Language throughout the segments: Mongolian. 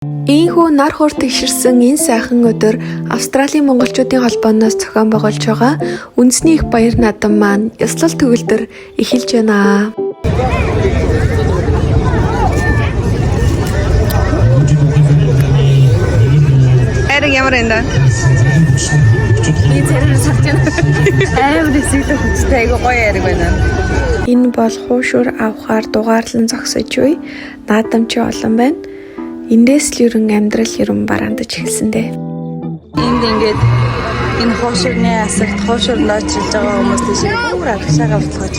Ийхүү нар хуур тэгшэрсэн энэ сайхан өдөр Австралийн монголчуудын холбооноос зохион байгуулж байгаа үндэсний их баяр наадам маань ёслол төгөлдөр эхэлж байна. Айраг ямар энэ да? Би царайгаар сарж байна. Амар эсэглэх хүчтэй айгу гоё яриг байна. Энэ бол хуушуур авахаар дугаарлан зогсож буй наадам чи олон байна. Эндээс л ерөн амьдрал ерөн бараандаж эхэлсэн дээ. Энд ингээд энэ хуушурны асагт хуушур ноочилж байгаа хүмүүс тийш бүр аргашаага буцгаж.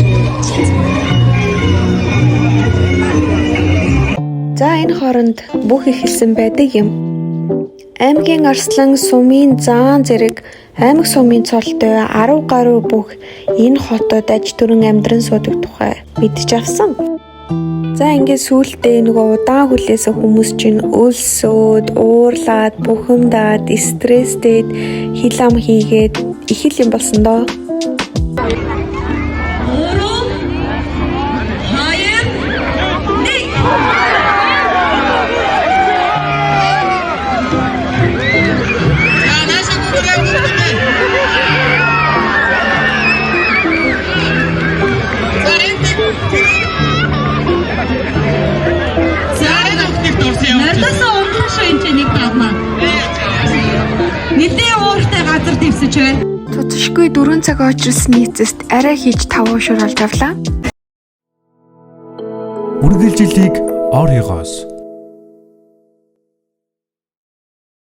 За, энэ хооронд бүх эхэлсэн байдаг юм. Аймгийн Арслан сумын заан зэрэг аймаг сумын цолтой 10 гаруй бүх энэ хотод аж төрөн амьдран суудаг тухай мэдэж авсан. За, ингээд сүүлдээ нөгөө удаан хүлээсэн хүмүүс чинь өлсөөд, уурлаад, бухимдаад, стресстэйд хил ам хийгээд их л юм болсон доо. Мордосоо унтах шүү энэ чинь нэг давмаа. Нилээ ууртай газар дэвсэж бай. Цуцшгүй 4 цаг очирсны эцэст арай хийж 5 уушуур олж авлаа. Үргэлжилийг Оригоос